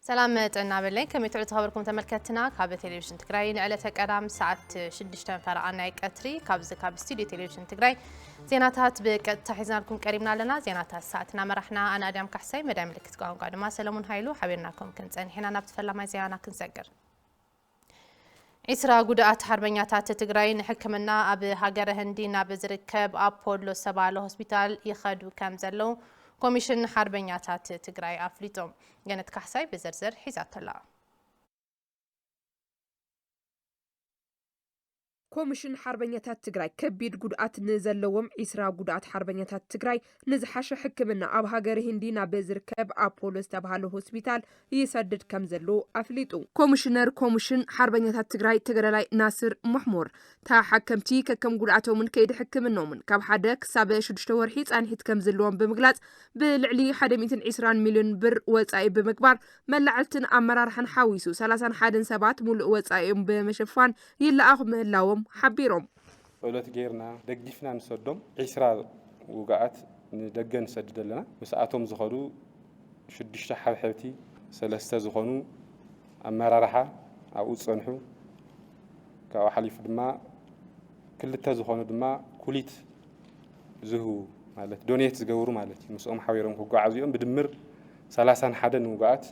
ሰላም ጥዕና በለኝ። ከመይ ትዕሉ ተኸበርኩም ተመልከትና? ካብ ቴሌቪዥን ትግራይ ንዕለተ ቀዳም ሰዓት ሽዱሽተ ፈረቓ ናይ ቀትሪ ካብዚ ካብ ስቱዲዮ ቴሌቪዥን ትግራይ ዜናታት ብቀጥታ ሒዝናልኩም ቀሪብና ኣለና። ዜናታት ሰዓትና መራሕና ኣነ ኣድያም ካሕሳይ፣ መዳይ ምልክት ቋንቋ ድማ ሰለሙን ሃይሉ ሓቢርናኩም ክንጸንሕ ኢና። ናብቲ ፈላማይ ዜናና ክንሰግር። ዒስራ ጉድኣት ሓርበኛታት ትግራይ ንሕክምና ኣብ ሃገረ ህንዲ ናብ ዝርከብ ኣፖሎ ዝተባህለ ሆስፒታል ይኸዱ ከም ዘለዉ ኮሚሽን ሓርበኛታት ትግራይ ኣፍሊጦም። ገነት ካሕሳይ ብዝርዝር ሒዛቶ ኣላ። ኮሚሽን ሓርበኛታት ትግራይ ከቢድ ጉድኣት ንዘለዎም ዒስራ ጉድኣት ሓርበኛታት ትግራይ ንዝሓሸ ሕክምና ኣብ ሃገረ ህንዲ ናብ ዝርከብ ኣፖሎ ዝተባህለ ሆስፒታል ይሰድድ ከም ዘሎ ኣፍሊጡ። ኮሚሽነር ኮሚሽን ሓርበኛታት ትግራይ ተጋዳላይ ናስር ሞሕሞር፣ ተሓከምቲ ከከም ጉድኣቶምን ከይዲ ሕክምኖምን ካብ ሓደ ክሳብ ሽዱሽተ ወርሒ ፃንሒት ከም ዘለዎም ብምግላፅ፣ ብልዕሊ ሓደ ሚእትን ዕስራን ሚልዮን ብር ወፃኢ ብምግባር መላዕልትን ኣመራርሓን ሓዊሱ ሰላሳን ሓደን ሰባት ሙሉእ ወፃኢኦም ብምሽፋን ይለኣኹ ምህላዎም ሓቢሮም። ጸሎት ጌርና ደጊፍና ንሰዶም። ዒስራ ውግኣት ንደገ ንሰድድ ኣለና። ምስኣቶም ዝኸዱ ሽዱሽተ ሓብሐብቲ፣ ሰለስተ ዝኾኑ ኣመራርሓ ኣብኡ ዝጸንሑ፣ ካብኡ ሓሊፉ ድማ ክልተ ዝኾኑ ድማ ኩሊት ዝህቡ ማለት ዶኔት ዝገብሩ ማለት እዩ። ምስኦም ሓቢሮም ክጓዓዙ እዮም። ብድምር ሰላሳን ሓደን ውግኣት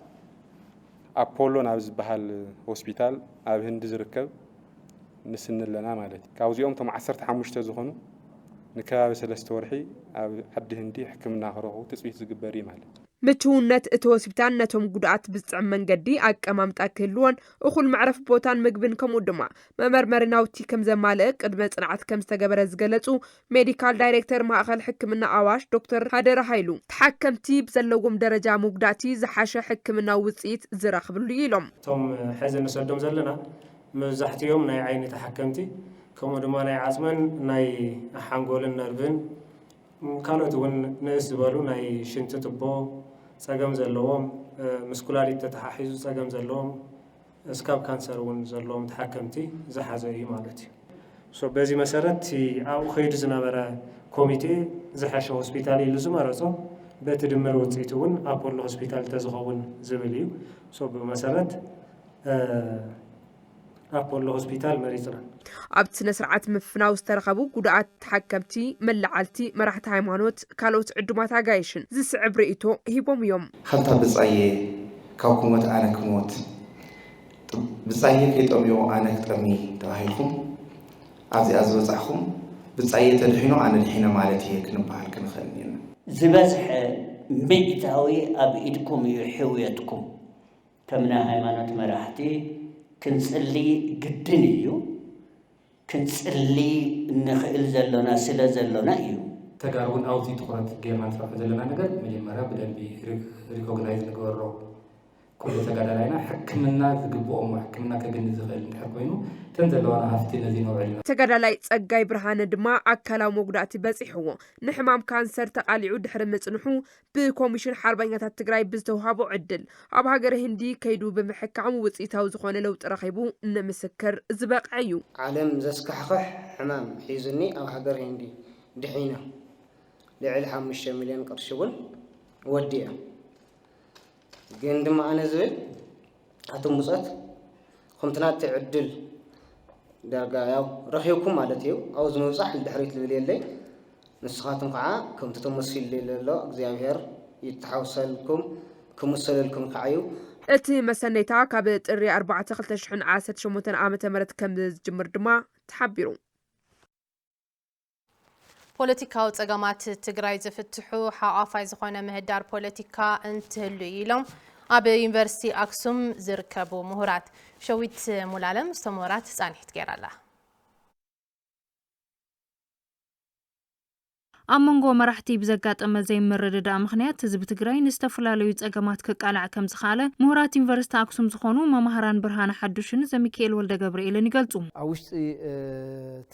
ኣፖሎ ናብ ዝበሃል ሆስፒታል ኣብ ህንዲ ዝርከብ ንስኒ ኣለና ማለት እዩ። ካብዚኦም እቶም ዓሰርተ ሓሙሽተ ዝኾኑ ንከባቢ ሰለስተ ወርሒ ኣብ ዓዲ ህንዲ ሕክምና ክረኽቡ ትጽቢት ዝግበር እዩ ማለት እዩ። ምችውነት እቲ ሆስፒታል ነቶም ጉድኣት ብዝጥዕም መንገዲ ኣቀማምጣ ክህልዎን እኹል መዕረፊ ቦታን ምግብን ከምኡ ድማ መመርመሪ ናውቲ ከም ዘማልአ ቅድመ ጽንዓት ከም ዝተገበረ ዝገለጹ ሜዲካል ዳይሬክተር ማእኸል ሕክምና ኣዋሽ ዶክተር ሃደረ ሃይሉ፣ ተሓከምቲ ብዘለዎም ደረጃ መጉዳእቲ ዝሓሸ ሕክምናዊ ውፅኢት ዝረኽብሉ እዩ ኢሎም። እቶም ሕዚ ንሰዶም ዘለና መብዛሕትኦም ናይ ዓይኒ ተሓከምቲ፣ ከምኡ ድማ ናይ ዓፅመን ናይ ሓንጎልን ነርቭን ካልኦት እውን ንእስ ዝበሉ ናይ ሽንቲ ቱቦ ፀገም ዘለዎም፣ ምስ ኩላሊት ተተሓሒዙ ፀገም ዘለዎም፣ እስካብ ካንሰር እውን ዘለዎም ተሓከምቲ ዝሓዘ እዩ ማለት እዩ። ሶ በዚ መሰረት እቲ ኣብኡ ከይዱ ዝነበረ ኮሚቴ ዝሐሸ ሆስፒታል ኢሉ ዝመረጾ በቲ ድምር ውፅኢት እውን ኣፖሎ ሆስፒታል ተዝኸውን ዝብል እዩ። ሶ ብመሰረት ኣፖሎ ሆስፒታል መሪፅና። ኣብቲ ስነ ስርዓት ምፍናው ዝተረኸቡ ጉድኣት ተሓከምቲ፣ መላዓልቲ፣ መራሕቲ ሃይማኖት፣ ካልኦት ዕዱማት ኣጋይሽን ዝስዕብ ርእይቶ ሂቦም እዮም። ኸልታ ብጻየ ካብ ክሞት ኣነ ክሞት፣ ብጻየ ከይጠምዮ ኣነ ክጠሚ ተባሂልኩም ኣብዚኣ ዝበጻሕኩም፣ ብጻየ ተድሒኑ ኣነ ድሒነ ማለት እየ ክንበሃል ክንኽእል እኒና። ዝበዝሐ ሚእታዊ ኣብ ኢድኩም እዩ ሕውየትኩም። ከም ናይ ሃይማኖት መራሕቲ ክንጽሊ ግድን እዩ። ክንጽሊ እንኽእል ዘሎና ስለ ዘሎና እዩ። ተጋሩ እውን ኣብዚ ትኹረት ጌርና ንሰርሖ ዘለና ነገር መጀመርያ ብደንቢ ሪ-፣ ሪኮግናይዝ ንግበሮ። ኩሉ ተጋዳላይና ሕክምና ዝግብኦም ሕክምና ከግኒ ዝኽእል እንድሕር ኮይኑ እተን ዘለዋና ሃፍቲ ነዚ ነውዕል ኢና። ተጋዳላይ ጸጋይ ብርሃነ ድማ ኣካላዊ መጉዳእቲ በጺሕዎ ንሕማም ካንሰር ተቓሊዑ ድሕሪ ምጽንሑ ብኮሚሽን ሓርበኛታት ትግራይ ብዝተውሃቦ ዕድል ኣብ ሃገረ ህንዲ ከይዱ ብምሕካሙ ውፅኢታዊ ዝኾነ ለውጢ ረኺቡ ንምስክር ዝበቕዐ እዩ። ዓለም ዘስካሕኽሕ ሕማም ሒዙኒ ኣብ ሃገር ህንዲ ድሒነ ልዕሊ ሓሙሽተ ሚልዮን ቅርሺ እውን ወዲአ። ግን ድማ ኣነ ዝብል ኣቶም ብጾት ከምቲ ናተይ ዕድል ዳርጋ ያው ረኺብኩም ማለት እዩ። ኣብዚ ምብጻሕ ንድሕሪት ልብል የለይ። ንስኻትኩም ከዓ ከምቲ ተመሲሉ ዘሎ እግዚኣብሔር ይተሓወሰልኩም፣ ክምሰለልኩም ከዓ እዩ። እቲ መሰነይታ ካብ ጥሪ ኣርባዕተ ክልተ ሽሕን ዓሰርተ ሸሞንተን ዓመተ ምህረት ከም ዝጅምር ድማ ተሓቢሩ። ፖለቲካዊ ጸገማት ትግራይ ዝፍትሑ ሓቋፋይ ዝኾነ ምህዳር ፖለቲካ እንትህሉ እዩ ኢሎም ኣብ ዩኒቨርሲቲ ኣክሱም ዝርከቡ ምሁራት። ሸዊት ሙላለም ምስቶም ምሁራት ጻንሒት ገይራ ኣላ። ኣብ መንጎ መራሕቲ ብዘጋጠመ ዘይምርድዳእ ምኽንያት ህዝቢ ትግራይ ንዝተፈላለዩ ጸገማት ክቃላዕ ከም ዝኸኣለ ምሁራት ዩኒቨርሲቲ ኣክሱም ዝኾኑ መማህራን ብርሃነ ሓዱሽን ዘሚካኤል ወልደ ገብርኤልን ይገልጹ። ኣብ ውሽጢ፣ እ፣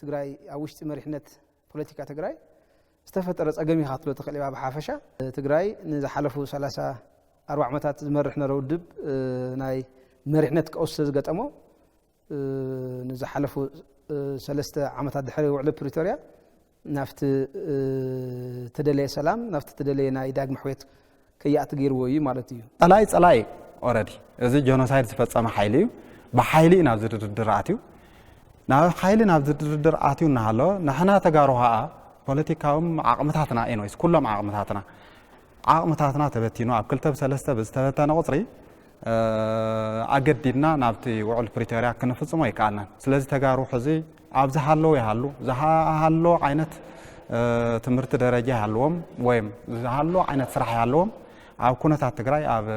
ትግራይ፣ ኣብ ውሽጢ መሪሕነት ፖለቲካ ትግራይ ዝተፈጠረ ጸገም እዩ ክትብሎ ትኽእል ኢኻ። ብሓፈሻ ትግራይ ንዝሓለፉ ሰላሳ ኣርባዓ ዓመታት ዝመርሕ ነበረ ውድብ፣ እ፣ ናይ መሪሕነት ቀውሲ ዝገጠሞ፣ እ፣ ንዝሓለፉ፣ እ፣ ሰለስተ ዓመታት ድሕሪ ውዕሊ ፕሪቶርያ ናብቲ፣ እ፣ ተደለየ ሰላም፣ ናብቲ ተደለየ ናይ ዳግመ ሕውየት ከይኣቲ ገይርዎ እዩ ማለት እዩ። ጸላኢ ጸላኢ ኦረዲ እዚ ጀኖሳይድ ዝፈጸመ ሓይሊ እዩ። ብሓይሊ እዩ ናብዚ ድርድር ኣትዩ። ናብ ሓይሊ ናብዚ ድርድር ኣትዩ እናሃለወ ንሕና ተጋሩ ኸኣ ፖለቲካዊ ዓቕምታትና ኤኒዌይስ ኩሎም ዓቕምታትና ዓቕምታትና ተበቲኑ ኣብ ክልተ ብሰለስተ ብዝተበተነ ቁጽሪ ኣገዲድና ናብቲ ውዕል ፕሪቶርያ ክንፍጽሞ ኣይከኣልናን። ስለዚ ተጋሩ ሕዚ ኣብ ዝሃለዉ ይሃሉ ዝሃሎ ዓይነት ትምህርቲ ደረጃ ይሃልዎም ወይም ዝሃሎ ዓይነት ስራሕ ይሃልዎም ኣብ ኩነታት ትግራይ ኣብ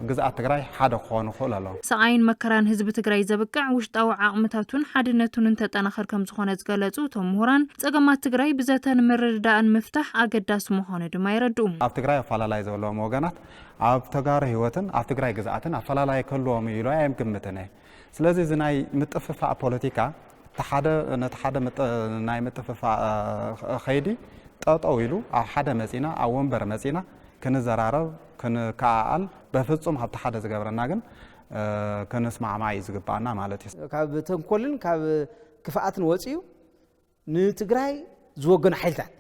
ግዝኣት ትግራይ ሓደ ክኾኑ ክኽእሉ ኣለዎም። ስቓይን መከራን ህዝቢ ትግራይ ዘብቅዕ ውሽጣዊ ዓቕምታቱን ሓድነቱን እንተጠናኸር ከም ዝኾነ ዝገለፁ እቶም ምሁራን፣ ፀገማት ትግራይ ብዘተን ምርድዳእን ምፍታሕ ኣገዳሲ ምዃኑ ድማ የረድኡ። ኣብ ትግራይ ኣፈላላይ ዘለዎም ወገናት ኣብ ተጋሩ ህይወትን ኣብ ትግራይ ግዝኣትን ኣፈላላይ ክህልዎም እዩ ኢሉ ኣይግምትን እየ። ስለዚ እዚ ናይ ምጥፍፋእ ፖለቲካ እቲ ሓደ ነቲ ሓደ ናይ ምጥፍፋእ ኸይዲ ጠጠው ኢሉ ኣብ ሓደ መፂና ኣብ ወንበር መፂና ክንዘራረብ ክንከኣኣል በፍፁም ኣብቲ ሓደ ዝገብረና ግን ክንስማዕማዕ እዩ ዝግባኣና ማለት እዩ። ካብ ተንኮልን ካብ ክፍኣትን ወፂኡ ንትግራይ ዝወገኑ ሓይልታት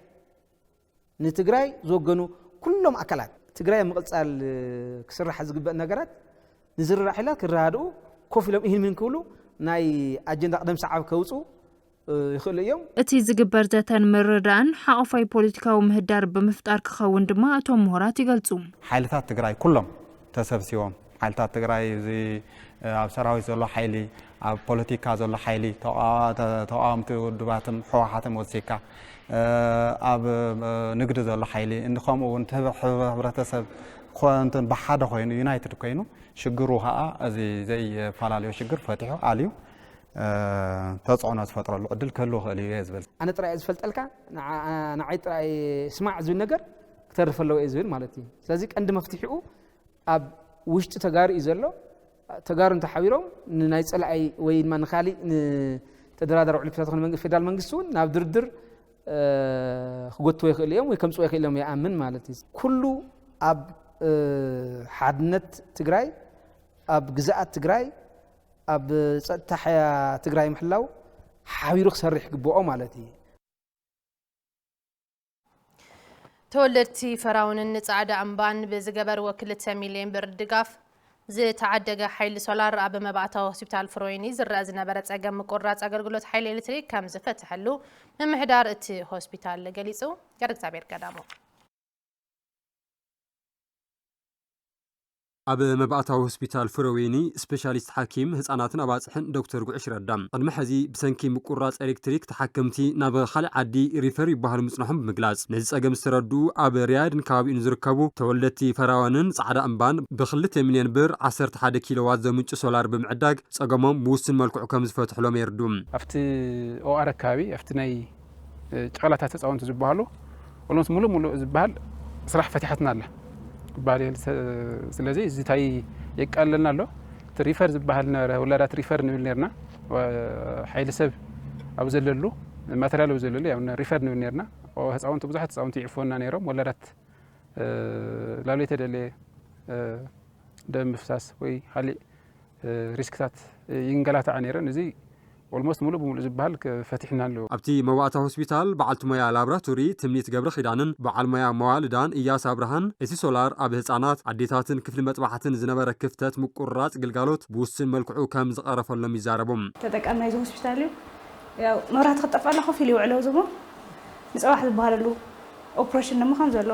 ንትግራይ ዝወገኑ ኩሎም ኣካላት ትግራይ ምቕፃል ክስራሕ ዝግበእ ነገራት ንዝርራ ሓይላት ክረዳድኡ ኮፍ ኢሎም ኢህን ምን ክብሉ ናይ ኣጀንዳ ቅደም ሰዓብ ከውፅኡ ይኽእሉ እዮም። እቲ ዝግበር ዘተን ምርድዳእን ሓቆፋይ ፖለቲካዊ ምህዳር ብምፍጣር ክኸውን ድማ እቶም ምሁራት ይገልፁ። ሓይልታት ትግራይ ኩሎም ተሰብሲቦም ሓይልታት ትግራይ እዚ ኣብ ሰራዊት ዘሎ ሓይሊ ኣብ ፖለቲካ ዘሎ ሓይሊ ተቃወምቲ ውድባትን ህወሓትን ወሲካ ኣብ ንግዲ ዘሎ ሓይሊ እንዲ ከምኡ እውን ህብረተሰብ ብሓደ ኮይኑ ዩናይትድ ኮይኑ ሽግሩ ከዓ እዚ ዘይፈላለዮ ሽግር ፈቲሑ ኣልዩ ተፅዕኖ ዝፈጥረሉ ዕድል ክህሉ ይኽእል እዩ እየ ዝብል። ኣነ ጥራይ እየ ዝፈልጠልካ ንዓይ ጥራይ ስማዕ ዝብል ነገር ክተርፍ ኣለዎ እየ ዝብል ማለት እዩ። ስለዚ ቀንዲ መፍትሒኡ ኣብ ውሽጢ ተጋሩ እዩ ዘሎ። ተጋሩ እንተሓቢሮም ንናይ ፀላኣይ ወይ ድማ ንካሊእ ንተደራዳሪ ውዕል ፕሪቶርያ ዝኾነ መንግስቲ ፌደራል መንግስቲ እውን ናብ ድርድር ክጎትዎ ይኽእሉ እዮም ወይ ከምፅዎ ይኽእሉ እዮም ይኣምን ማለት እዩ። ኩሉ ኣብ ሓድነት ትግራይ ኣብ ግዝኣት ትግራይ ኣብ ፀጥታ ትግራይ ምሕላው ሓቢሩ ክሰርሕ ይግብኦ ማለት እዩ። ተወለድቲ ፈራውንን ፃዕዳ እምባን ብዝገበርዎ ክልተ ሚልዮን ብር ድጋፍ ዝተዓደገ ሓይሊ ሶላር ኣብ መባእታዊ ሆስፒታል ፍሮይኒ ዝረአ ዝነበረ ፀገም ምቁርራፅ ኣገልግሎት ሓይሊ ኤሌክትሪክ ከም ዝፈትሐሉ ምምሕዳር እቲ ሆስፒታል ገሊፁ። ገብረእግዚኣብሔር ቀዳሙ። ኣብ መባእታዊ ሆስፒታል ፍረወይኒ ስፔሻሊስት ሓኪም ህፃናትን ኣባፅሕን ዶክተር ጉዕሽ ረዳ፣ ቅድሚ ሕዚ ብሰንኪ ምቁራፅ ኤሌክትሪክ ተሓከምቲ ናብ ካልእ ዓዲ ሪፈር ይበሃሉ ምፅንሖም ብምግላፅ፣ ነዚ ፀገም ዝተረድኡ ኣብ ሪያድን ከባቢኡን ዝርከቡ ተወለድቲ ፈራወንን ፃዕዳ እምባን ብክልተ ሚልዮን ብር ዓሰርተ ሓደ ኪሎዋት ዘምንጩ ሶላር ብምዕዳግ ፀገሞም ብውሱን መልክዑ ከም ዝፈትሕሎም የርድኡ። ኣብቲ ኦኣር ኣካባቢ ኣብቲ ናይ ጨቕላታት ህፃውንቲ ዝበሃሉ ኦሎምስ ሙሉእ ሙሉእ ዝበሃል ስራሕ ፈቲሓትና ኣላ ክበሃል ይኽእል። ስለዚ እዚ እንታይ የቃልለልና ኣሎ? እቲ ሪፈር ዝበሃል ነበረ፣ ወላዳት ሪፈር ንብል ነርና። ሓይሊ ሰብ ኣብ ዘለሉ ማተርያል ኣብ ዘለሉ ያው ሪፈር ንብል ነርና። ህፃውንቲ ብዙሓት ህፃውንቲ ይዕፍወና ነይሮም። ወላዳት ላብለይ ተደለየ ደም ምፍሳስ ወይ ካሊእ ሪስክታት ይንገላታዓ ነይረን። እዚ ኦልሞስት ሙሉእ ብሙሉእ ዝበሃል ፈቲሕና ኣለዎ። ኣብቲ መዋእታ ሆስፒታል በዓልቲ ሞያ ላብራቶሪ ትምኒት ገብረኺዳንን በዓል ሞያ መዋልዳን እያስ ኣብርሃን እቲ ሶላር ኣብ ህፃናት ኣዴታትን ክፍሊ መጥባሕትን ዝነበረ ክፍተት ምቁርራፅ ግልጋሎት ብውሱን መልክዑ ከም ዝቐረፈሎም ይዛረቡ። ተጠቃሚ ናይዚ ሆስፒታል እዩ። ያው መብራህቲ ክትጠፍእ ከላ ኮፍ ኢሉ ይውዕል እዚ እሞ ንፅባሕ ዝበሃለሉ ኦፕሬሽን ድማ ከም ዘሎ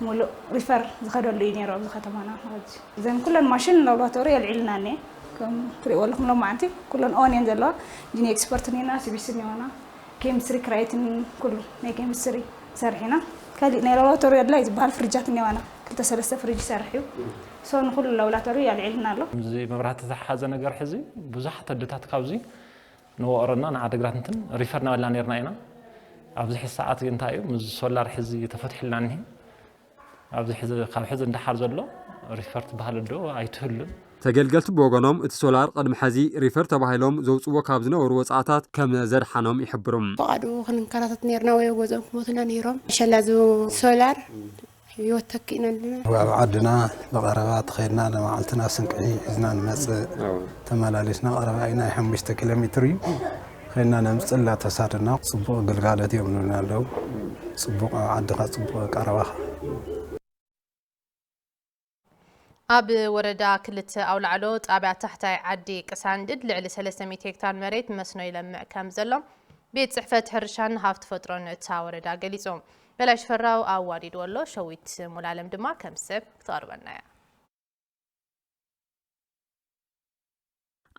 ሙሉእ ሪፈር ዝኸደሉ እዩ ነይሩ ኣብዚ ከተማና ማለት እዩ። እዘን ኩለን ማሽን ላብራቶሪ ኣልዒልና እኒኤ ከም ትሪእዎ ኣለኹም ሎማዓንቲ ኩለን ኦን እየን ዘለዋ። ጂኒ ኤክስፐርት እኒኤና፣ ሲቢሲ እኒኤና፣ ኬሚስትሪ ክራይትን ኩሉ ናይ ኬሚስትሪ ንሰርሕ ኢና። ካሊእ ናይ ላብራቶሪ ኣድላይ ዝበሃል ፍሪጃት እኒኤዋና ክልተ ሰለስተ ፍሪጅ ይሰርሕ እዩ። ሶ ንኩሉ ላብራቶሪ ኣልዒልና ኣሎ። እዚ መብራህቲ ዝተሓሓዘ ነገር ሕዚ ብዙሓት ኣደታት ካብዚ ንወቕሮና ንዓድግራት እንትን ሪፈር ናበልና ነርና ኢና። ኣብዚ ሕዚ ሰዓት ግን እንታይ እዩ ምስ ሶላር ሕዚ ተፈትሑልና እኒሀ። ኣብዚ ሕዚ ካብ ሕዚ እንዳሓር ዘሎ ሪፈር ትበሃል ዶ ኣይትህሉን። ተገልገልቲ ብወገኖም እቲ ሶላር ቅድሚ ሕዚ ሪፈር ተባሂሎም ዘውፅዎ ካብ ዝነበሩ ወፃእታት ከም ዘድሓኖም ይሕብሩ። ፈቓዱ ክንከራተት ነርና ወይ ገዝኦም ክሞቱና ነይሮም። ሸላ እዚ ሶላር ህይወት ተኪእና ኣለና። ኣብ ዓድና ብቐረባ ተኸይድና ንመዓልትና ስንቂ ሒዝና ንመፅእ ተመላሊስና ቀረባ እዩ ናይ ሓሙሽተ ኪሎ ሜትር እዩ ኸይድና ነምፅእ እናተሳደና ፅቡቕ ግልጋሎት እዮም ንብልና ኣለዉ ፅቡቕ ኣብ ዓድኻ ፅቡቕ ቀረባኻ ኣብ ወረዳ ክልተ ኣውላዕሎ ጣብያ ታሕታይ ዓዲ ቅሳንድድ ልዕሊ ሰለስተ ሚእቲ ሄክታር መሬት መስኖ ይለምዕ ከም ዘሎ ቤት ጽሕፈት ሕርሻን ሃፍቲ ፈጥሮን እታ ወረዳ ገሊጹ። በላይ ሽፈራው ኣዋዲድዎ ኣሎ፣ ሸዊት ሙላለም ድማ ከም ሰብ ክትቐርበና እያ።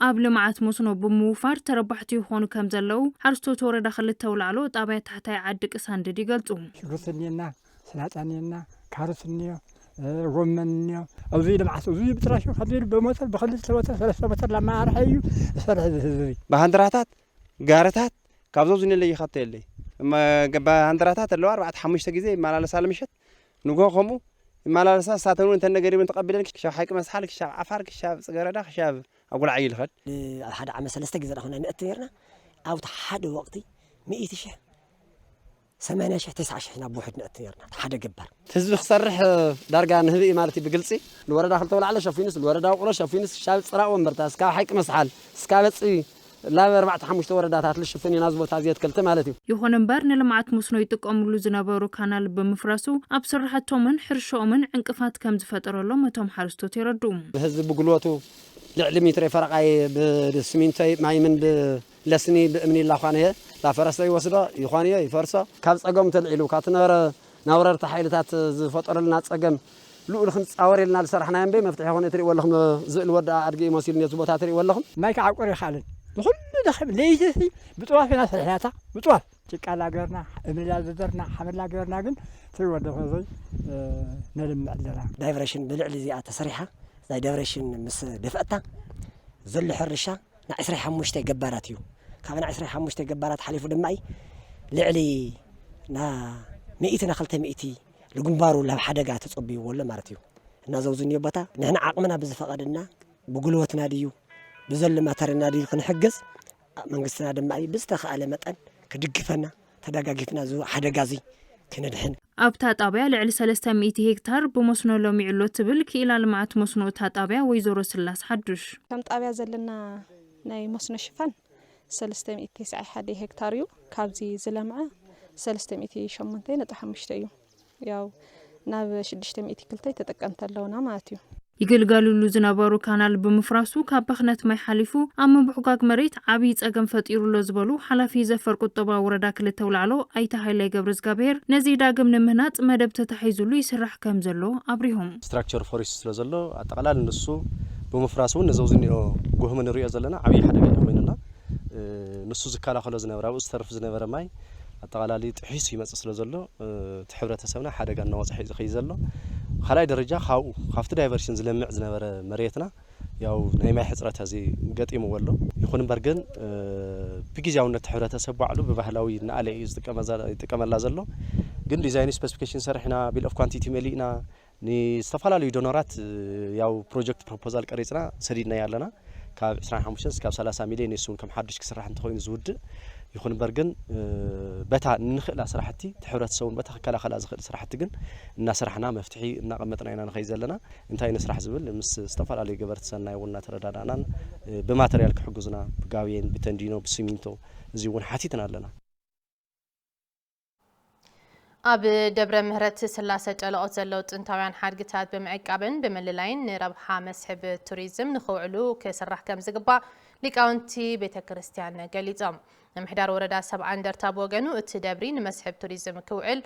ኣብ ልምዓት መስኖ ብምውፋር ተረባሕቲ ይኾኑ ከም ዘለዉ ሓረስቶት ወረዳ ክልተ ኣውላዕሎ ጣብያ ታሕታይ ዓዲ ቅሳንድድ ይገልጹ። ሽጉርቲ እኒኤና፣ ስላጣ እኒኤና፣ ካሮት እኒኦ፣ እ፣ ጎመን እኒኦ። ኣብዚ ልምዓት እዚ ብጥራሹ ከምዚ ኢሉ ብሞተር ብክልተ ሞተር ሰለስተ ሞተር ላመራርሐ እዩ ዝሰርሕ እዚ ህዝቢ። ብሃንድራታት ጋርታት ካብዞም ዝንለይ ይኸተየለይ። እማ ገባ ሃንድራታት ኣለዋ፣ ኣርባዕተ ሓሙሽተ ግዜ ይመላለሳ፣ ለምሸት ንግሆ ከምኡ ይመላለሳ። እሳተን እውን እንተን ነገር ይብን ተቐቢለን ክሻብ ሓይቂ መስሓል፣ ክሻብ ዓፋር፣ ክሻብ ጽገረዳ፣ ክሻብ ኣጉላዓይ ይልኸድ። ኣብ ሓደ ዓመት ሰለስተ ግዜ ዳኹና ንእቲ ነርና። ኣብቲ ሓደ ወቕቲ ሚእቲ ሽሕ፣ ሰማንያ ሽሕ፣ ተስዓ ሽሕ ናብ ውሕድ ንእቲ ነርና። እቲ ሓደ ገባር። ህዝቢ ክሰርሕ ዳርጋ ንህቢ እዩ ማለት እዩ ብግልጺ። ንወረዳ ክልተ ኣውላዕሎ ሸፊኑስ፣ ንወረዳ ውቕሮ ሸፊኑስ፣ ክሻብ ጽራእ ወንበርታ፣ እስካብ ሓይቂ መስሓል፣ እስካብ በጽ ላብ ኣርባዕተ ሓሙሽተ ወረዳታት ልሽፍን ኢና፣ እዚ ቦታ እዚ ኣትክልቲ ማለት እዩ። ይኹን እምበር ንልምዓት መስኖ ይጥቀምሉ ዝነበሩ ካናል ብምፍራሱ ኣብ ስራሕቶምን ሕርሻኦምን ዕንቅፋት ከም ዝፈጠረሎም እቶም ሓረስቶት የረድኡ። ህዝቢ ብጉልበቱ ልዕሊ ሚትሮ ፈረቓይ ብስሚንቶይ ማይምን ብለስኒ ብእምኒ ላኳንየ ላፈረሰ ይወስዶ ይኾንዮ ይፈርሶ። ካብ ጸገም ተልዒሉ ካብ ትነበረ ናውረርቲ ሓይልታት ዝፈጠረልና ጸገም ልኡል ክንጻወር ኢልና ዝሰራሕናዮ እምበይ መፍትሒ ይኾን ትሪእዎ ኣለኹም። ዝእል ወዲ ኣድጊ እዩ መሲሉኒ፣ እዚ ቦታ ትሪእዎ ኣለኹም። ማይ ክዓቁር ይኽኣልን። ንኹሉ ደኸም ለይቲ ብጥዋፍ ኢና ሰሪሕናታ፣ ብጥዋፍ። ጭቃ ላገርና፣ እምኒ ላዘደርና፣ ሓመድ ላገርና ግን ትሪእዎ ኣለኹም፣ እዚ፣ እ፣ ነልምዕ ኣለና። ዳይቨርሽን ብልዕሊ እዚኣ ተሰሪሓ፣ ናይ ዳይቨርሽን ምስ ደፍአታ ዘሎ ሕርሻ ናይ ዕስራ ሓሙሽተ ገባራት እዩ። ካብ ናይ ዕስራ ሓሙሽተ ገባራት ሓሊፉ ድማ እዩ ልዕሊ ና ሚእቲ ና ክልተ ሚእቲ ንግንባሩ ናብ ሓደጋ ተጸብይዎ ኣሎ ማለት እዩ። እና ዘውዝንዮ ቦታ ንሕና ዓቕምና ብዝፈቐደና ብጉልበትና ድዩ ብዘሎ ማተርያልና ድዩ ክንሕግዝ፣ መንግስትና ድማ እዩ ብዝተኻእለ መጠን ክድግፈና፣ ተደጋጊፍና እዚ ሓደጋ እዚ ክነድሕን። ኣብታ ጣብያ ልዕሊ ሰለስተ ሚእቲ ሄክታር ብመስኖ ለሚዑ ኣሎ ትብል ክኢላ ልምዓት መስኖ እታ ጣብያ ወይዘሮ ስላስ ሓዱሽ። ከም ጣብያ ዘለና ናይ መስኖ ሽፋን ሰለስተ ሚእቲ ተስዓን ሓደን ሄክታር እዩ። ካብዚ ዝለምዐ ሰለስተ ሚእቲ ሸሞንተ ነጥቢ ሓሙሽተ እዩ። ያው ናብ ሽዱሽተ ሚእቲ ክልተ ተጠቀምቲ ኣለውና ማለት እዩ። ይግልገሉሉ ዝነበሩ ካናል ብምፍራሱ ካብ ብኽነት ማይ ሓሊፉ ኣብ ምብሕጓግ መሬት ዓብዪ ጸገም ፈጢሩ ኣሎ ዝበሉ ሓላፊ ዘፈር ቁጠባ ወረዳ ክልተ ኣውላዕሎ ኣይተ ሃይላይ ገብረዝጋብሄር ነዚ ዳግም ንምህናጽ መደብ ተታሒዙሉ ይስራሕ ከም ዘሎ ኣብሪሆም። ስትራክቸር ፎሬስት ስለ ዘሎ ኣጠቓላሊ ንሱ ብምፍራስ እውን ነዚ ኣብዚ እኒኦ ጉህም ንሪኦ ዘለና ዓብዪ ሓደጋ እዩ ኮይኑና። እ፣ ንሱ ዝከላኸሎ ዝነበረ ኣብኡ ዝተርፍ ዝነበረ ማይ ኣጠቓላሊ ጥሒሱ ይመጽእ ስለ ዘሎ፣ እ፣ እቲ ሕብረተሰብና ሓደጋ እናወፅሐ እዩ ዝኸይድ ዘሎ። ካልኣይ ደረጃ ካብኡ ካብቲ ዳይቨርሽን ዝለምዕ ዝነበረ መሬትና ያው ናይ ማይ ሕፅረት እዚ ገጢምዎ ኣሎ። ይኹን እምበር ግን፣ እ፣ ብግዜያውነት ሕብረተሰብ ባዕሉ ብባህላዊ እናኣለ እዩ ዝጥቀመዛ-፣ ይጥቀመላ ዘሎ። ግን ዲዛይን ስፔሲፊኬሽን ሰሪሕና፣ ቢል ኦፍ ኳንቲቲ መሊእና፣ ንዝተፈላለዩ ዶኖራት፣ እ፣ ያው ፕሮጀክት ፕሮፖዛል ቀሪፅና ሰዲድናዮ ኣለና። ካብ ዕስራን ሓሙሽተን እስካብ ሰላሳ ሚልዮን፣ ንሱ እውን ከም ሓዱሽ ክስራሕ እንተኾይኑ ዝውድእ። ይኹን እምበር ግን፣ እ፣ በታ እንኽእላ ስራሕቲ፣ እቲ ሕብረተሰብ እውን በታ ክከላኸላ ዝኽእል ስራሕቲ ግን እናሰራሕና መፍትሒ እናቐመጥና ኢና ንኸይድ ዘለና። እንታይ ንስራሕ ዝብል ምስ ዝተፈላለዩ ገበርቲ ሰናይ እውን እናተረዳዳእናን፣ እ፣ ብማተርያል ክሕግዙና፣ ብጋቤን፣ ብተንዲኖ፣ ብሲሚንቶ፣ እዚ እውን ሓቲትና ኣለና። ኣብ ደብረ ምህረት ስላሰ ጨለቆት ዘለዉ ጥንታውያን ሓድግታት ብምዕቃብን ብምልላይን ንረብሓ መስሕብ ቱሪዝም ንኽውዕሉ ክስራሕ ከም ዝግባእ ሊቃውንቲ ቤተ ክርስቲያን ገሊጾም። ምምሕዳር ወረዳ ሰብዓ እንደርታ ብወገኑ እቲ ደብሪ ንመስሕብ ቱሪዝም ክውዕል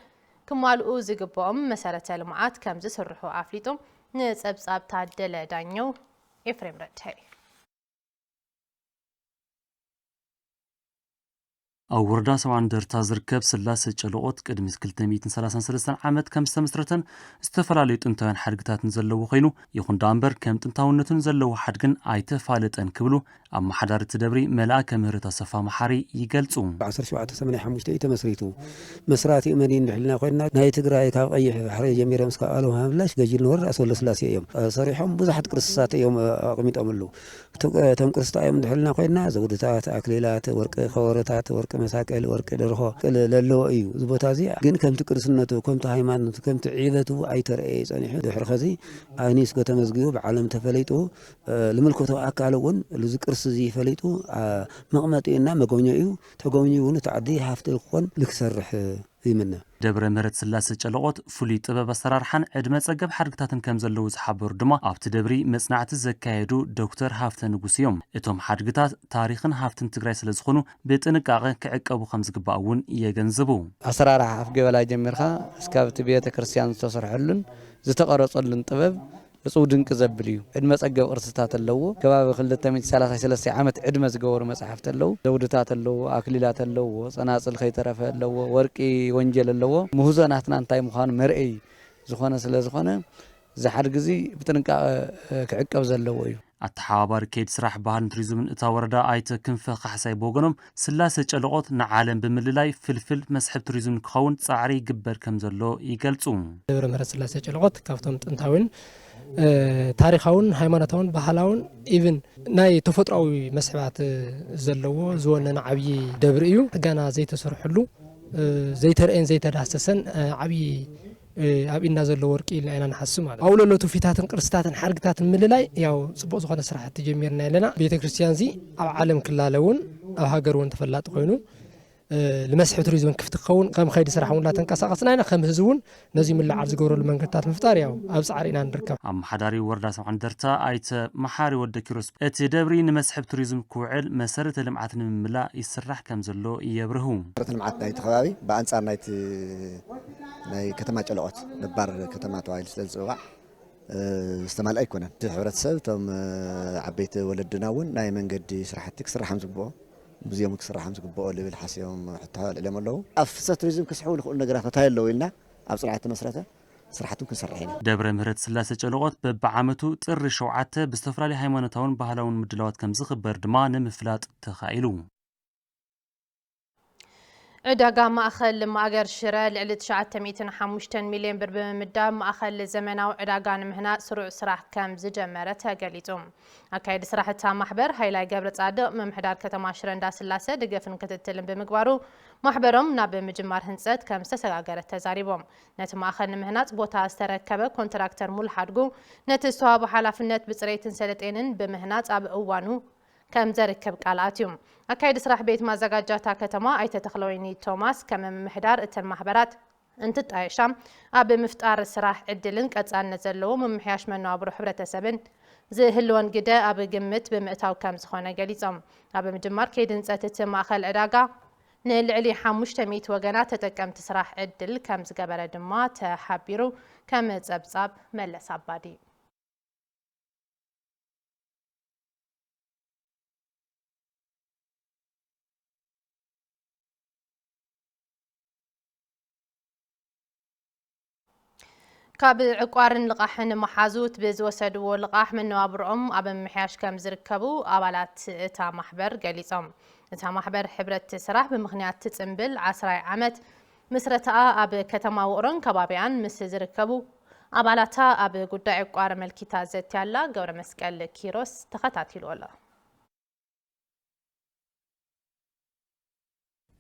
ክማልኡ ዝግብኦም መሰረተ ልምዓት ከም ዝስርሑ ኣፍሊጡ። ንጸብጻብ ታደለ ዳኘው፣ ኤፍሬም ረድሀይ። ኣብ ወረዳ ሰብዓ እንደርታ ዝርከብ ስላሰ ጨለቆት ቅድሚት ክልተ ሚእትን ሰላሳን ሰለስተን ዓመት ከም ዝተመስረተን ዝተፈላለዩ ጥንታውያን ሓድግታትን ዘለዎ ኮይኑ፣ ይኹን ደኣ እምበር ከም ጥንታውነቱን ዘለዎ ሓድግን ኣይተፋለጠን ክብሉ ኣመሓዳሪ እቲ ደብሪ መልኣከ ምህረት ኣሰፋ መሓሪ ይገልጹ። ዓሰርተ ሸውዓተ ሰማንያ ሓሙሽተ እዩ ተመስሪቱ። መስራቲኡ መን እዩ እንድሕልና ኮይንና፣ ናይ ትግራይ ካብ ቀይሕ ባሕሪ ጀሚሮም እስካብ ኣሎም ሃምላሽ ገጅል ንወረዳ ሰሎ ስላሴ እዮም። ሰሪሖም ብዙሓት ቅርስታት እዮም ኣቕሚጦምሉ። እቶም ቅርስታ እዮም እንድሕልና ኮይንና፣ ዘውድታት፣ ኣክሊላት፣ ወርቂ ከበሮታት፣ ወርቂ መሳቅል፣ ወርቂ ደርሆ ቅል ለለዎ እዩ። እዚ ቦታ እዚ ግን ከምቲ ቅርስነቱ፣ ከምቲ ሃይማኖቱ፣ ከምቲ ዒበቱ ኣይተረእየ እዩ ጸኒሑ። ድሕሪ ኸዚ ኣብ ዩኔስኮ ተመዝጊቡ ብዓለም ተፈሊጡ፣ እ፣ ልምልከቶ ኣካል እውን እዚ ቅርሲ እዚ ፈሊጡ፣ ኣ፣ መቕመጢኡና መጎብኘኡ እዩ። ተጎብኚ እውን እቲ ዓዲ ሃፍቲ ክኾን ንክሰርሕ ይምነ። ደብረ ምህረት ስላሴ ጨለቆት ፍሉይ ጥበብ ኣሰራርሓን ዕድመ ጸገብ ሓድግታትን ከም ዘለዉ ዝሓበሩ ድማ ኣብቲ ደብሪ መጽናዕቲ ዘካየዱ ዶክተር ሃፍተ ንጉስ እዮም። እቶም ሓድግታት ታሪኽን ሃፍትን ትግራይ ስለ ዝኾኑ ብጥንቃቐ ክዕቀቡ ከም ዝግባእ እውን የገንዝቡ። ኣሰራርሓ ኣፍ ገበላ ጀሚርካ እስካብ እቲ ቤተ ክርስቲያን ዝተሰርሐሉን ዝተቐረጸሉን ጥበብ እጹው ድንቂ ዘብል እዩ። ዕድመ ጸገብ ቅርስታት ኣለዎ። ከባቢ ክልተ ሚእቲ ሰላሳ ሰለስተ ዓመት ዕድመ ዝገበሩ መጽሓፍቲ ኣለዉ። ዘውድታት ኣለዎ፣ ኣክሊላት ኣለዎ፣ ጸናጽል ከይተረፈ ኣለዎ፣ ወርቂ ወንጀል ኣለዎ። ምህዞ ናትና እንታይ ምዃኑ መርአይ ዝኾነ ስለ ዝኾነ እዚ ሓድጊ እዚ ብጥንቃቐ ክዕቀብ ዘለዎ እዩ። ኣተሓባባሪ ከይዲ ስራሕ ባህልን ቱሪዝምን እታ ወረዳ ኣይተ ክንፈ ካሕሳይ ብወገኖም ስላሴ ጨለቆት ንዓለም ብምልላይ ፍልፍል መስሕብ ቱሪዝም ንክኸውን ጻዕሪ ይግበር ከም ዘሎ ይገልጹ። ደብረ ምህረት ስላሴ ጨለቆት ካብቶም ጥንታዊን እ፣ ታሪኻውን ሃይማኖታውን ባህላውን ኢቭን ናይ ተፈጥሮኣዊ መስሕባት እ፣ ዘለዎ ዝወነነ ዓብዪ ደብሪ እዩ። ገና ዘይተሰርሐሉ እ፣ ዘይተረአን ዘይተዳሰሰን እ፣ ዓብዪ እ፣ ኣብ ኢድና ዘሎ ወርቂ ኢልና ኢና ንሓስብ ማለት እዩ። ኣብኡ ለሎ ትውፊታትን ቅርስታትን ሓድግታትን ምልላይ ያው ጽቡቕ ዝኾነ ስራሕቲ ጀሚርና ኣለና። ቤተ ክርስቲያን እዚ ኣብ ዓለም ክላለ እውን ኣብ ሃገር እውን ተፈላጢ ኮይኑ እ፣ ንመስሕብ ቱሪዝም ክፍቲ ክኸውን ከም ከይዲ ስራሕ እውን እናተንቀሳቐስና ኢና። ከም ህዝቢ እውን ነዚ ምልዓል ዝገብረሉ መንገድታት ምፍጣር ያው ኣብ ጻዕሪ ኢና ንርከብ። ኣመሓዳሪ ወረዳ ሰብዓ እንደርታ ኣይተ መሓሪ ወደ ኪሮስ እቲ ደብሪ ንመስሕብ ቱሪዝም ክውዕል መሰረተ ልምዓት ንምምላእ ይስራሕ ከም ዘሎ የብርሁ። መሰረተ ልምዓት ናይቲ ከባቢ ብኣንጻር ናይቲ ናይ ከተማ ጨለቆት ነባር ከተማ ተባሂሉ ስለ ዝጽዋዕ እ፣ ዝተማልአ ኣይኮነን። እቲ ሕብረተሰብ እቶም እ፣ ዓበይቲ ወለድና እውን ናይ መንገዲ ስራሕቲ ክስራሕ ከም ዝግብኦ ሙዚየም ክስራሕ ከም ዝግብኦ ልብል ሓሲቦም ሕቶ ኣልዕሎም ኣለዉ። ኣብ ፍሰት ቱሪዝም ክስሕቡ ዝኽእሉ ነገራት እንታይ ኣለዉ ኢልና ኣብ ጽንዓት ተመስረተ ስራሕቲ እውን ክንሰርሕ ኢና። ደብረ ምህረት ስላሴ ጨለቆት በብዓመቱ ጥሪ ሸውዓተ ብዝተፈላለዩ ሃይማኖታውን ባህላውን ምድላዋት ከም ዝኽበር ድማ ንምፍላጥ ተኻኢሉ። ዕዳጋ ማእኸል ማእገር ሽረ ልዕሊ ትሽዓተ ሚእትን ሓሙሽተን ሚልዮን ብር ብምምዳብ ማእኸል ዘመናዊ ዕዳጋ ንምህናፅ ስሩዕ ስራሕ ከም ዝጀመረ ተገሊፁ። ኣካየዲ ስራሕ እታ ማሕበር ሃይላይ ገብረ ፃድቕ ምምሕዳር ከተማ ሽረ እንዳስላሰ ደገፍን ክትትልን ብምግባሩ ማሕበሮም ናብ ምጅማር ህንፀት ከም ዝተሰጋገረ ተዛሪቦም። ነቲ ማእኸል ንምህናፅ ቦታ ዝተረከበ ኮንትራክተር ሙሉ ሓድጉ ነቲ ዝተዋህቦ ሓላፍነት ብፅሬትን ሰለጤንን ብምህናፅ ኣብ እዋኑ ከም ዘርክብ ቃል ኣትዩ። ኣካየዲ ስራሕ ቤት ማዘጋጃ እታ ከተማ ኣይተ ተኽለወይኒ ቶማስ ከም ምምሕዳር እተን ማሕበራት እንትጣየሻ ኣብ ምፍጣር ስራሕ ዕድልን ቀፃልነት ዘለዎ ምምሕያሽ መነባብሮ ሕብረተሰብን ዝህልወን ግደ ኣብ ግምት ብምእታው ከም ዝኾነ ገሊፆም። ኣብ ምጅማር ከይዲ ህንፀት እቲ ማእኸል ዕዳጋ ንልዕሊ ሓሙሽተ ሚእቲ ወገናት ተጠቀምቲ ስራሕ ዕድል ከም ዝገበረ ድማ ተሓቢሩ። ከም ፀብፃብ መለስ ኣባዲ። ካብ ዕቋርን ልቓሕን መሓዙት ብዝወሰድዎ ልቓሕ መነባብርኦም ኣብ ምምሕያሽ ከም ዝርከቡ ኣባላት እታ ማሕበር ገሊጾም። እታ ማሕበር ሕብረት ስራሕ ብምኽንያት ትጽንብል ዓስራይ ዓመት ምስረታኣ ኣብ ከተማ ውቕሮን ከባቢኣን ምስ ዝርከቡ ኣባላታ ኣብ ጉዳይ ዕቋር ኣመልኪታ ዘትያላ ገብረ መስቀል ኪሮስ ተኸታቲሉ ኣሎ።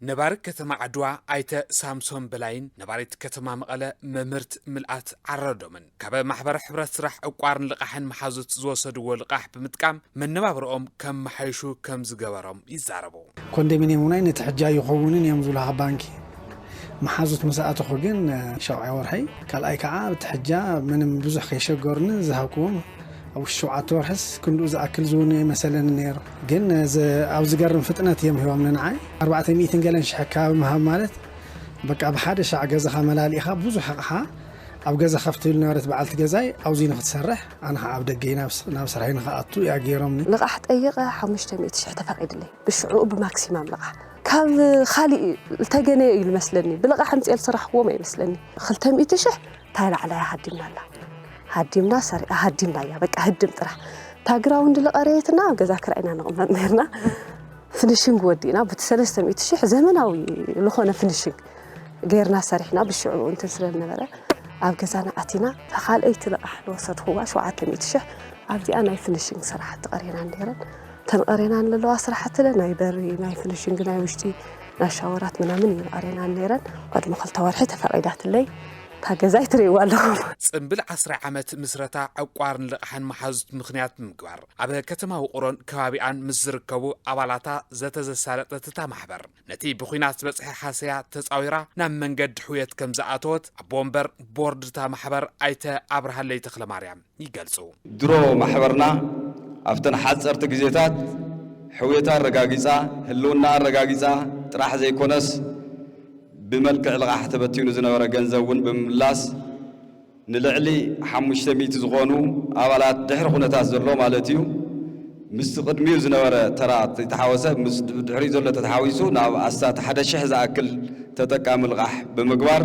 ነባሪ ከተማ ዓድዋ ኣይተ ሳምሶን በላይን ነባሪት ከተማ መቐለ መምህርት ምልኣት ዓረዶምን ካብ ማሕበር ሕብረት ስራሕ ዕቋርን ልቓሕን መሓዙት ዝወሰድዎ ልቓሕ ብምጥቃም መነባብርኦም ከመሓይሹ ከም ዝገበሮም ይዛረቡ። ኮንዶሚንየም እውን ነቲ ሕጃ ኣይኸውንን እዮም ዝብሉ ካብ ባንኪ። መሓዙት ምስ ኣተኹ ግን ሻውዓይ ወርሒ ካልኣይ ከዓ እቲ ሕጃ ምንም ብዙሕ ከይሸገሩኒ ዝሃብክዎም ኣብ ውሽጢ ሸውዓተ ወርሕስ ክንድኡ ዝኣክል ዝውኑ ኣይመሰለኒ ነይሩ። ግን ኣብ ዝገርም ፍጥነት እዮም ሂቦምኒ ንዓይ ኣርባዕተ ሚእትን ገለን ሽሕ ኣከባቢ ምሃብ ማለት በቃ ብሓደ ሻዕ ገዛኻ መላሊእኻ ብዙሕ ኣቕሓ ኣብ ገዛ ከፍትብል ነበረት በዓልቲ ገዛይ ኣብዚ ንክትሰርሕ ኣነ ከዓ ኣብ ደገ ናብ ስራይ ንክኣቱ እያ ገይሮምኒ። ልቓሕ ጠይቐ ሓሙሽተ ሚእቲ ሽሕ ተፈቒድለይ ብሽዑኡ ብማክሲማም ልቓሕ ካብ ካሊእ ዝተገነየ እዩ ዝመስለኒ ብልቓሕ ኣምፅኤ ዝሰራሕክዎም ኣይመስለኒ። ክልተ ሚእቲ ሽሕ እንታይ ላዕላይ ሃዲምና ኣላ ሃዲምና ሰሪኣ ሃዲምና እያ በቃ ህድም ጥራሕ። እታ ግራውንድ ዝቐረየትና ኣብ ገዛ ክራይና ንቕመጥ ነርና። ፍኒሽንግ ወዲእና ብቲ ሰለስተ ሚእቲ ሽሕ ዘመናዊ ዝኾነ ፍኒሽንግ ገይርና ሰሪሕና ብሽዑ እንትን ስለ ዝነበረ ኣብ ገዛና ኣቲና። ካልኣይቲ ልቓሕ ዝወሰድክዋ ሸውዓተ ሚእቲ ሽሕ ኣብዚኣ ናይ ፍኒሽንግ ስራሕቲ ቀሪና ነይረን። እተን ቀሪና ዘለዋ ስራሕቲ ናይ በሪ ናይ ፍኒሽንግ ናይ ውሽጢ ናይ ሻወራት ምናምን እዩ ቀሪና ነይረን። ቅድሚ ክልተ ወርሒ ተፈቒዳትለይ። እታ ገዛ ኣይትርእይዋ ኣለኹም። ጽምብል ዓስራ ዓመት ምስረታ ዕቋርን ልቓሕን መሓዙት ምኽንያት ብምግባር፣ ኣብ ከተማ ውቕሮን ከባቢኣን ምስ ዝርከቡ ኣባላታ ዘተ ዘሳለጠት እታ ማሕበር፣ ነቲ ብኲናት ዝበጽሐ ሃሰያ ተጻዊራ ናብ መንገዲ ሕውየት ከም ዝኣተወት ኣቦ ወንበር ቦርድ እታ ማሕበር ኣይተ ኣብርሃለይ ተኽለማርያም ይገልጹ። ድሮ ማሕበርና ኣብተን ሓጸርቲ ግዜታት ሕውየታ ኣረጋጊጻ፣ ህልውና ኣረጋጊጻ ጥራሕ ዘይኮነስ፣ ብመልክዕ ልቓሕ ተበቲኑ ዝነበረ ገንዘብ እውን ብምምላስ፣ ንልዕሊ ሓሙሽተ ሚእቲ ዝኾኑ ኣባላት ድሕሪ ኩነታት ዘሎ ማለት እዩ፣ ምስቲ ቅድሚኡ ዝነበረ ተራ ተተሓወሰ፣ ምስ ድሕሪኡ ዘሎ ተተሓዊሱ ናብ ኣስታት ሓደ ሽሕ ዝኣክል ተጠቃሚ ልቓሕ ብምግባር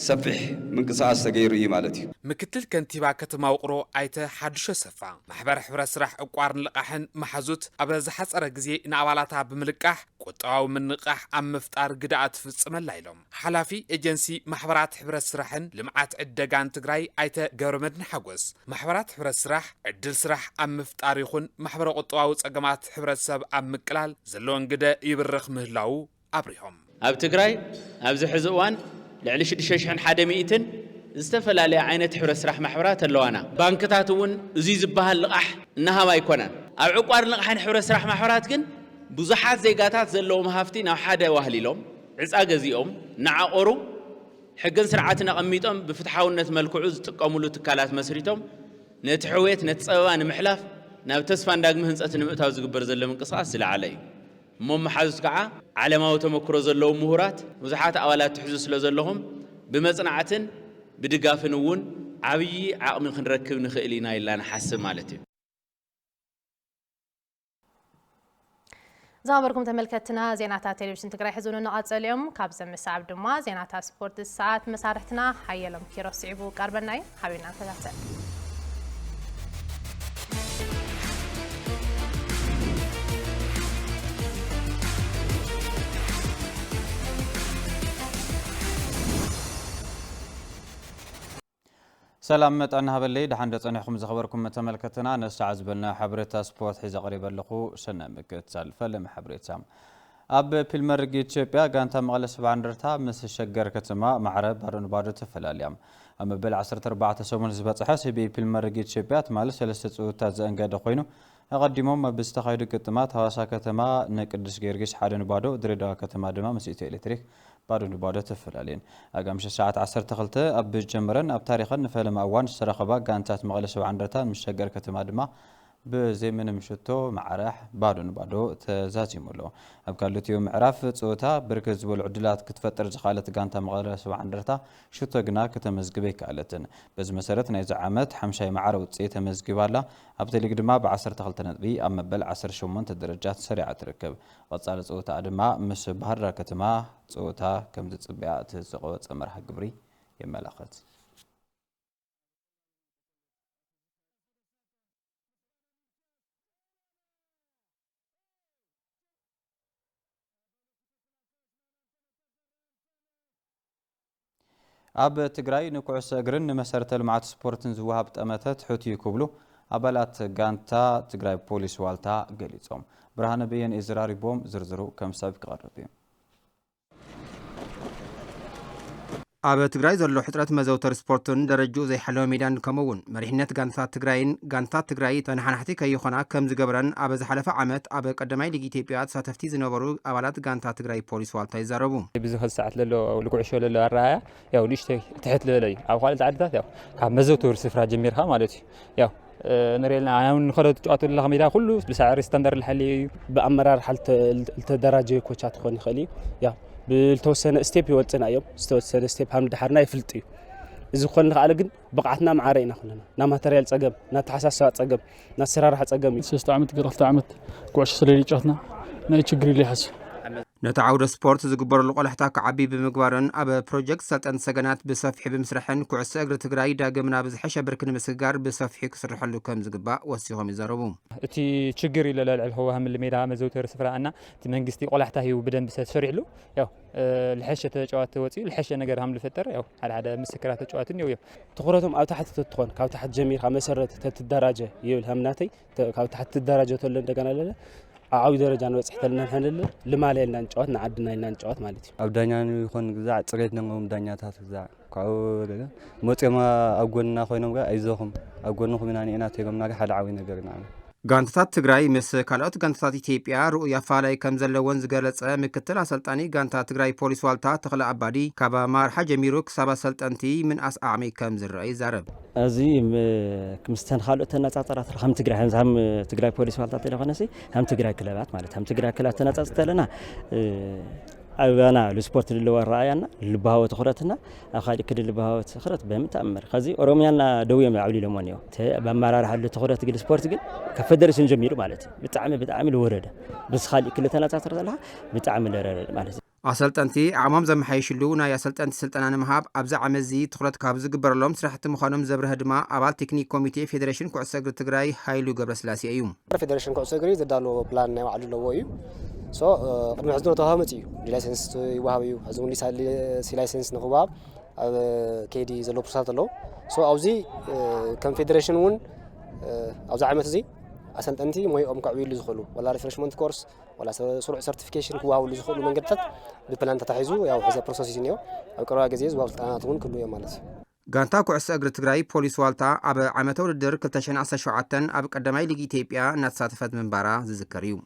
ሰፊሕ ምንቅስቓስ ተገይሩ እዩ ማለት እዩ። ምክትል ከንቲባ ከተማ ውቕሮ ኣይተ ሓዱሽ ኣሰፋ፣ ማሕበር ሕብረት ስራሕ ዕቋርን ልቓሕን መሓዙት ኣብ ዝሓጸረ ግዜ ንኣባላታ ብምልቃሕ ቁጠባዊ ምንቕቓሕ ኣብ ምፍጣር ግደ ኣትፍጽም ኣላ ኢሎም። ሓላፊ ኤጀንሲ ማሕበራት ሕብረት ስራሕን ልምዓት ዕደጋን ትግራይ ኣይተ ገብረመድህን ሓጎስ፣ ማሕበራት ሕብረት ስራሕ ዕድል ስራሕ ኣብ ምፍጣር ይኹን ማሕበረ ቁጠባዊ ጸገማት ሕብረተሰብ ኣብ ምቅላል ዘለወን ግደ ይብርኽ ምህላዉ ኣብሪሆም። ኣብ ትግራይ ኣብዚ ሕዚ እዋን ልዕሊ ሽዱሽተ ሽሕን ሓደ ሚእትን ዝተፈላለያ ዓይነት ሕብረት ስራሕ ማሕበራት ኣለዋና። ባንክታት እውን እዙይ ዝበሃል ልቓሕ እናሃባ ኣይኮናን። ኣብ ዕቋርን ልቓሕን ሕብረት ስራሕ ማሕበራት ግን ብዙሓት ዜጋታት ዘለዎም ሃፍቲ ናብ ሓደ ዋህሊሎም፣ ዕፃ ገዚኦም፣ እናዓቆሩ፣ ሕግን ስርዓትን ኣቐሚጦም ብፍትሓውነት መልክዑ ዝጥቀምሉ ትካላት መስሪቶም ነቲ ሕውየት ነቲ ፀበባ ንምሕላፍ ናብ ተስፋን ዳግመ ህንፀትን ንምእታው ዝግበር ዘሎ ምንቅስቓስ ዝለዓለ እዩ። እሞ መሓዙት ከዓ ዓለማዊ ተመክሮ ዘለዎም ምሁራት ብዙሓት ኣባላት ትሕዙ ስለ ዘለኹም ብመፅናዕትን ብድጋፍን እውን ዓብዪ ዓቕሚ ክንረክብ ንኽእል ኢና ኢልና ንሓስብ ማለት እዩ። ዝኸበርኩም ተመልከትና ዜናታት ቴሌቪዥን ትግራይ ሕዚ እውን እናቐጸሉ እዮም። ካብዚ ምስዓብ ድማ ዜናታት ስፖርት ሰዓት መሳርሕትና ሓየሎም ኪሮስ ስዒቡ ቀርበና እዩ። ሓቢርና ንከታተል። ሰላም ጥዕና ሃበለይ፣ ደሓን ዶ ጸኒሕኩም ዝኸበርኩም ተመልከትና? ነዚ ሰዓት ዝበልና ሓበሬታ ስፖርት ሒዘ ቀሪበ ኣለኹ። ሰናይ ምክትታል። ፈለመ ሓበሬታ። ኣብ ፕሪመር ሊግ ኢትዮጵያ ጋንታ መቐለ ሰብዓ እንደርታ ምስ ሸገር ከተማ ማዕረ ባዶ ንባዶ ተፈላልያ። ኣብ መበል ዓሰርተ ኣርባዕተ ሰሙን ዝበጽሐ ሲቢኢ ፕሪመር ሊግ ኢትዮጵያ ትማሊ ሰለስተ ጸወታ ዘእንገደ ኮይኑ፣ ኣቐዲሞም ኣብ ዝተኻየዱ ግጥማት ሃዋሳ ከተማ ንቅዱስ ጊዮርጊስ ሓደ ንባዶ፣ ድሬዳዋ ከተማ ድማ ምስ ኢትዮ ኤሌክትሪክ ባዶ ንባዶ ተፈላለየን። ኣጋ ምሸት ሰዓት ዓሰርተ ክልተ ኣብ ዝጀመረን ኣብ ታሪኸን ንፈለማ እዋን ዝተራኸባ ጋንታት መቐለ ሰብዓ እንደርታ ምስ ሸገር ከተማ ድማ ብዘይምንም ሽቶ ማዕረ ባዶ ንባዶ ተዛዚሙ ኣሎ። ኣብ ካልኦትዮ ምዕራፍ ጸወታ ብርክት ዝበሉ ዕድላት ክትፈጥር ዝኸኣለት ጋንታ መቐለ ሰብዓ እንደርታ ሽቶ ግና ከተመዝግብ ኣይከኣለትን። በዚ መሰረት ናይዚ ዓመት ሓምሻይ ማዕረ ውጽኢት ተመዝጊባ ኣላ። ኣብቲ ሊግ ድማ ብ ዓሰርተ ክልተ ነጥቢ ኣብ መበል ዓሰርተ ሸሞንተ ደረጃ ተሰሪዓ ትርከብ። ቀጻሊ ጸወታኣ ድማ ምስ ባህርዳር ከተማ ጸወታ ከም ዝጽበያ እቲ ዝተቐወጸ መርሃ ግብሪ የመላኽት። ኣብ ትግራይ ንኩዕሶ እግርን ንመሰረተ ልምዓት ስፖርትን ዝወሃብ ጠመተ ትሑት እዩ ክብሉ ኣባላት ጋንታ ትግራይ ፖሊስ ዋልታ ገሊጾም። ብርሃነ በየነ እዩ ዘራሪቦም፣ ዝርዝሩ ከም ዝስዕብ ክቐርብ እዩ። ኣብ ትግራይ ዘሎ ሕፅረት መዘውተሪ ስፖርትን ደረጅኡ ዘይሓለወ ሜዳን ከምኡውን መሪሕነት ጋንታት ትግራይን ጋንታት ትግራይ ተነሓናሕቲ ከይኾና ከም ዝገበረን ኣብ ዝሓለፈ ዓመት ኣብ ቀዳማይ ሊግ ኢትዮጵያ ተሳተፍቲ ዝነበሩ ኣባላት ጋንታ ትግራይ ፖሊስ ዋልታ ይዛረቡ። ብዙ ክሳዕት ለሎ ልኩዕሾ ለሎ ኣረኣያ ያው ንእሽተይ ትሕት ዝበለ እዩ። ኣብ ካልኦት ዓድታት ያው ካብ መዘውተሪ ስፍራ ጀሚርካ ማለት እዩ። ያው ንሪኤልና ኣሁን ንኸዶ ትጫወቱ ለኻ ሜዳ ኩሉ ብሳዕሪ ስታንዳርድ ልሓሊ እዩ። ብኣመራርሓ ልተደራጀዩ ኮቻት ክኾን ይኽእል እዩ። ያው ብልተወሰነ ስቴፕ ይወፅና እዮም። ዝተወሰነ ስቴፕ ሃም ድሓርና ይፍልጥ እዩ። እዚ ክኾን ንኽኣለ ግን ብቕዓትና ማዕረ ኢና ኩለና። ናብ ማተርያል ፀገም፣ ናብ ተሓሳስባ ፀገም፣ ናብ ኣሰራርሓ ፀገም እዩ። ሰለስተ ዓመት ገለ ክልተ ዓመት ኩዕሾ ስለ ዘይጫወትና ናይ ችግር ኢለ ይሓስብ። ነቲ ዓውደ ስፖርት ዝግበረሉ ቆላሕታ ክዓቢ ብምግባርን ኣብ ፕሮጀክት ሰልጠንቲ ሰገናት ብሰፊሑ ብምስራሕን ኩዕሶ እግሪ ትግራይ ዳግም ናብ ዝሐሸ ብርኪ ንምስግጋር ብሰፊሑ ክስርሐሉ ከም ዝግባእ ወሲኾም ይዛረቡ። እቲ ችግር ኢለ ለልዕል ከዋህምል ሜዳ መዘውተሪ ስፍራ እና እቲ መንግስቲ ቆላሕታ ሂቡ ብደንብ ተሰሪሕሉ ያው ልሐሸ ተጫዋት ወፂኡ ልሐሸ ነገር ሃም ልፈጠር ያው ሓደ ሓደ ምስክራት ተጫዋት እኒው እዮም። ትኹረቶም ኣብ ታሕቲ ተትኾን ካብ ታሕቲ ጀሚርካ መሰረት ተትደራጀ ይብል ሃምናተይ ካብ ታሕቲ ትደራጀ ተሎ እንደገና ለለ ዓብዩ ደረጃ ንበፅሕ ተልና ንሕንል ልማለ ኢልና ንጫወት ንዓድና ኢልና ንጫወት ማለት እዩ። ኣብ ዳኛ ይኾን ግዛዕ ፅሬት ነዎም ዳኛታት ግዛዕ ካብኡ ገለ መፂኦም ኣብ ጎንና ኮይኖም ጋር ኣይዞኹም ኣብ ጎንኹም ኢና ኒኤና ተይሎምና ጋር ሓደ ዓብይ ነገር ኢና። ጋንታታት ትግራይ ምስ ካልኦት ጋንታታት ኢትዮጵያ ርኡይ ኣፋላይ ከም ዘለዎን ዝገለጸ ምክትል ኣሰልጣኒ ጋንታ ትግራይ ፖሊስ ዋልታ ተኽለ ኣባዲ፣ ካብ ኣማርሓ ጀሚሩ ክሳብ ኣሰልጠንቲ ምንኣስ ዓቕሚ ከም ዝረአ ይዛረብ። እዚ ም- ምስተን ካልኦት ተነፃፀራት ከም ትግራይ ከም ትግራይ ፖሊስ ዋልታ ተለኾነሲ ከም ትግራይ ክለባት ማለት ከም ትግራይ ክለባት ተነፃፅር ተለና ኣበና ልስፖርት ልለዎ ረኣያና ልባሃወ ትኹረትና ኣብ ካልእ ክልል ልባሃወ ትኹረት ብምተኣምር ከዚ ኦሮሚያና ደው እዮም ኣዕብሊሎሞ እኒኦ ብኣመራርሓ ሉ ትኹረት ግን ስፖርት ግን ካብ ፌደሬሽን ጀሚሩ ማለት እዩ ብጣዕሚ ብጣዕሚ ልወረደ ምስ ካልእ ክልል ተነፃፅር ዘለካ ብጣዕሚ ለረረ ማለት እዩ። ኣሰልጠንቲ ዓቕሞም ዘመሓይሽሉ ናይ ኣሰልጠንቲ ስልጠና ንምሃብ ኣብዚ ዓመት እዚ ትኹረት ካብ ዝግበረሎም ስራሕቲ ምዃኖም ዘብርሀ ድማ ኣባል ቴክኒክ ኮሚቴ ፌዴሬሽን ኩዕሶ እግሪ ትግራይ ሃይሉ ገብረስላሴ እዩ። ፌዴሬሽን ኩዕሶ እግሪ ዘዳለዎ ፕላን ናይ ባዕሉ ኣለዎ እዩ። ሶ ቅድሚ ሕዚ ተዋህመፅ እዩ ላይሰንስ ይወሃብ እዩ። ሕዚ እውን ሲ ላይሰንስ ንክወሃብ ኣብ ከይዲ ዘሎ ፕሮሰሳት ኣለዉ። ሶ ኣብዚ ከም ፌዴሬሽን እውን ኣብዚ ዓመት እዚ ኣሰልጠንቲ ሞይኦም ከዕብይሉ ዝኽእሉ ወላ ሪፍሬሽመንት ኮርስ ዋላ ስሩዕ ሰርቲፊኬሽን ክወሃብሉ ዝኽእሉ መንገድታት ብፕላን ተታሒዙ ያው ሕዚ ፕሮሰስ እዩ ዝኒኦ። ኣብ ቀረባ ግዜ ዝወሃቡ ስልጠናታት እውን ክህሉ እዮም ማለት እዩ። ጋንታ ኩዕሶ እግሪ ትግራይ ፖሊስ ዋልታ ኣብ ዓመተ ውድድር ክልተ ሽሕን ዓሰርተ ሸውዓተን ኣብ ቀዳማይ ሊግ ኢትዮጵያ እናተሳተፈት ምንባራ ዝዝከር እዩ።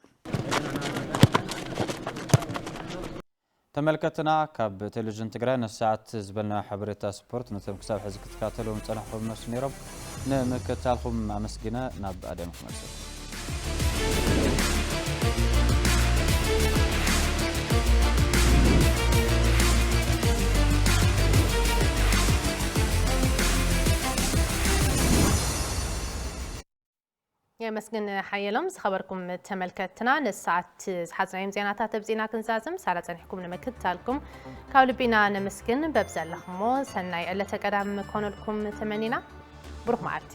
ተመልከትና ካብ ቴሌቪዥን ትግራይ ንሰዓት ዝበልና ሓበሬታ ስፖርት ነቶም ክሳብ ሕዚ ክትከታተልዎም ዝፀናሕኩም እነሱ ነይሮም። ንምክትታልኩም ኣመስጊነ ናብ ኣድያም ክመልሰኩም። የመስግን ሓየሎም። ዝኸበርኩም ተመልከትና ንሰዓት ዝሓዝናዮም ዜናታት ኣብዚና ክንዛዝም ሳላ ጸኒሕኩም ንምክትታልኩም ካብ ልቢና ነመስግን። በብዘለኹሞ ሰናይ ዕለተ ቀዳም ኮነልኩም ተመኒና። ብሩኽ መዓልቲ።